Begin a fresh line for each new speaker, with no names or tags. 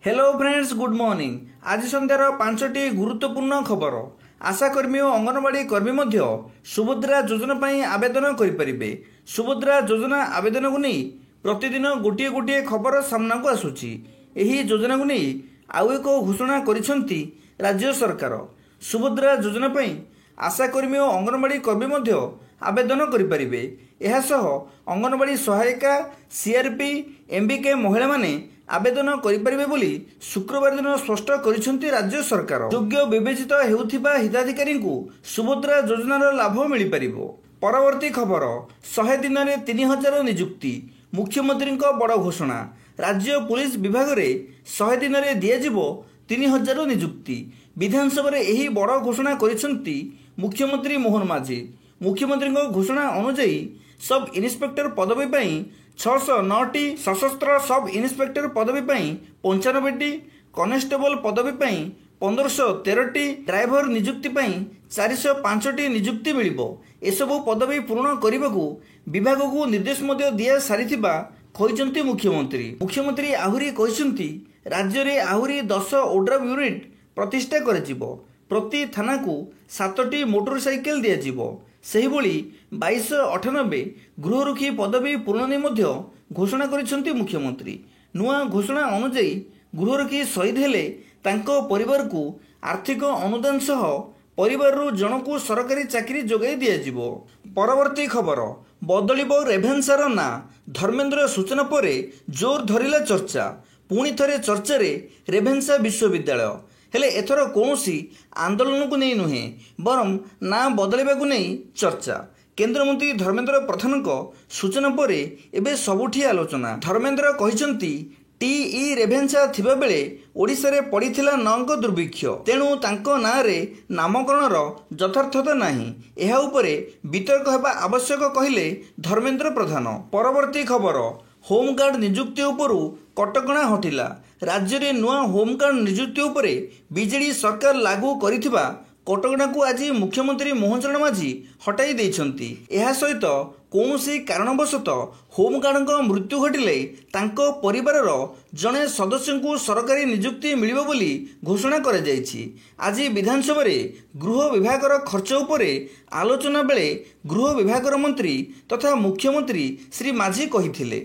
Hello friends, good morning. ଆଜି ସନ୍ଧ୍ୟାର 5ଟି ଗୁରୁତ୍ୱପୂର୍ଣ୍ଣ ଖବର। ଆଶାକର୍ମୀ ଓ ଅଙ୍ଗନବାଡ଼ି କର୍ମୀ ମଧ୍ୟ ସୁଭଦ୍ରା ଯୋଜନା ପାଇଁ ଆବେଦନ କରିପାରିବେ। ସୁଭଦ୍ରା ଯୋଜନା ଆବେଦନକୁ ନେଇ ପ୍ରତିଦିନ ଗୋଟିଏ ଗୋଟିଏ ଖବର ସାମ୍ନାକୁ ଆସୁଛି। ଏହି ଯୋଜନାକୁ ନେଇ ଆଉ ଏକ ଘୋଷଣା କରିଛନ୍ତି ରାଜ୍ୟ ସରକାର। ସୁଭଦ୍ରା ଯୋଜନା ପାଇଁ ଆଶାକର୍ମୀ ଓ ଅଙ୍ଗନବାଡ଼ି କର୍ମୀ ମଧ୍ୟ ଆବେଦନ କରିପାରିବେ। ଏହାସହ ଅଙ୍ଗନବାଡ଼ି ସହାୟିକା, ସିଆର୍ପି, ଏମ୍ବିକେ ମହିଳାମାନେ ଆବେଦନ କରିପାରିବେ ବୋଲି ଶୁକ୍ରବାର ଦିନ ସ୍ପଷ୍ଟ କରିଛନ୍ତି ରାଜ୍ୟ ସରକାର। ଯୋଗ୍ୟ ବିବେଚିତ ହେଉଥିବା ହିତାଧିକାରୀଙ୍କୁ ସୁଭଦ୍ରା ଯୋଜନାର ଲାଭ ମିଳିପାରିବ। ପରବର୍ତ୍ତୀ ଖବର, 100 ଦିନରେ 3000 ନିଯୁକ୍ତି, ମୁଖ୍ୟମନ୍ତ୍ରୀଙ୍କ ବଡ଼ ଘୋଷଣା। ରାଜ୍ୟ ପୁଲିସ ବିଭାଗରେ 100 ଦିନରେ ଦିଆଯିବ 3000 ନିଯୁକ୍ତି। ବିଧାନସଭାରେ ଏହି ବଡ଼ ଘୋଷଣା କରିଛନ୍ତି ମୁଖ୍ୟମନ୍ତ୍ରୀ ମୋହନ ମାଝୀ। ମୁଖ୍ୟମନ୍ତ୍ରୀଙ୍କ ଘୋଷଣା ଅନୁଯାୟୀ ସବ୍ ଇନ୍ସପେକ୍ଟର ପଦବୀ ପାଇଁ 609ଟି, ସଶସ୍ତ୍ର ସବ୍ ଇନ୍ସପେକ୍ଟର ପଦବୀ ପାଇଁ 95ଟି, କନେଷ୍ଟବଳ ପଦବୀ ପାଇଁ 1513ଟି, ଡ୍ରାଇଭର ନିଯୁକ୍ତି ପାଇଁ 405ଟି ନିଯୁକ୍ତି ମିଳିବ। ଏସବୁ ପଦବୀ ପୂରଣ କରିବାକୁ ବିଭାଗକୁ ନିର୍ଦ୍ଦେଶ ମଧ୍ୟ ଦିଆସାରିଥିବା କହିଛନ୍ତି ମୁଖ୍ୟମନ୍ତ୍ରୀ। ମୁଖ୍ୟମନ୍ତ୍ରୀ ଆହୁରି କହିଛନ୍ତି, ରାଜ୍ୟରେ ଆହୁରି 10 ଓଡ୍ରାଫ ୟୁନିଟ୍ ପ୍ରତିଷ୍ଠା କରାଯିବ। ପ୍ରତି ଥାନାକୁ 7ଟି ମୋଟର ସାଇକେଲ ଦିଆଯିବ। ସେହିଭଳି 2298 ଗୃହରକ୍ଷୀ ପଦବୀ ପୂରଣ ନେଇ ମଧ୍ୟ ଘୋଷଣା କରିଛନ୍ତି ମୁଖ୍ୟମନ୍ତ୍ରୀ। ନୂଆ ଘୋଷଣା ଅନୁଯାୟୀ ଗୃହରକ୍ଷୀ ଶହୀଦ ହେଲେ ତାଙ୍କ ପରିବାରକୁ ଆର୍ଥିକ ଅନୁଦାନ ସହ ପରିବାରରୁ ଜଣକୁ ସରକାରୀ ଚାକିରି ଯୋଗାଇ ଦିଆଯିବ। ପରବର୍ତ୍ତୀ ଖବର, ବଦଳିବ ରେଭେନ୍ସାର ନାଁ। ଧର୍ମେନ୍ଦ୍ର ସୂଚନା ପରେ ଜୋର ଧରିଲା ଚର୍ଚ୍ଚା। ପୁଣି ଥରେ ଚର୍ଚ୍ଚାରେ ରେଭେନ୍ସା ବିଶ୍ୱବିଦ୍ୟାଳୟ। ହେଲେ ଏଥର କୌଣସି ଆନ୍ଦୋଳନକୁ ନେଇ ନୁହେଁ, ବରଂ ନାଁ ବଦଳାଇବାକୁ ନେଇ ଚର୍ଚ୍ଚା। କେନ୍ଦ୍ରମନ୍ତ୍ରୀ ଧର୍ମେନ୍ଦ୍ର ପ୍ରଧାନଙ୍କ ସୂଚନା ପରେ ଏବେ ସବୁଠି ଆଲୋଚନା। ଧର୍ମେନ୍ଦ୍ର କହିଛନ୍ତି, ଟି ଇ ରେଭେନ୍ସା ଥିବାବେଳେ ଓଡ଼ିଶାରେ ପଡ଼ିଥିଲା ନଅଙ୍କ ଦୁର୍ଭିକ୍ଷ। ତେଣୁ ତାଙ୍କ ନାଁରେ ନାମକରଣର ଯଥାର୍ଥତା ନାହିଁ। ଏହା ଉପରେ ବିତର୍କ ହେବା ଆବଶ୍ୟକ, କହିଲେ ଧର୍ମେନ୍ଦ୍ର ପ୍ରଧାନ। ପରବର୍ତ୍ତୀ ଖବର, ହୋମଗାର୍ଡ ନିଯୁକ୍ତି ଉପରୁ କଟକଣା ହଟିଲା। ରାଜ୍ୟରେ ନୂଆ ହୋମଗାର୍ଡ ନିଯୁକ୍ତି ଉପରେ ବିଜେଡି ସରକାର ଲାଗୁ କରିଥିବା କଟକଣାକୁ ଆଜି ମୁଖ୍ୟମନ୍ତ୍ରୀ ମୋହନ ଚରଣ ମାଝୀ ହଟାଇ ଦେଇଛନ୍ତି। ଏହା ସହିତ କୌଣସି କାରଣବଶତଃ ହୋମଗାର୍ଡଙ୍କ ମୃତ୍ୟୁ ଘଟିଲେ ତାଙ୍କ ପରିବାରର ଜଣେ ସଦସ୍ୟଙ୍କୁ ସରକାରୀ ନିଯୁକ୍ତି ମିଳିବ ବୋଲି ଘୋଷଣା କରାଯାଇଛି। ଆଜି ବିଧାନସଭାରେ ଗୃହ ବିଭାଗର ଖର୍ଚ୍ଚ ଉପରେ ଆଲୋଚନା ବେଳେ ଗୃହ ବିଭାଗର ମନ୍ତ୍ରୀ ତଥା ମୁଖ୍ୟମନ୍ତ୍ରୀ ଶ୍ରୀ ମାଝୀ କହିଥିଲେ।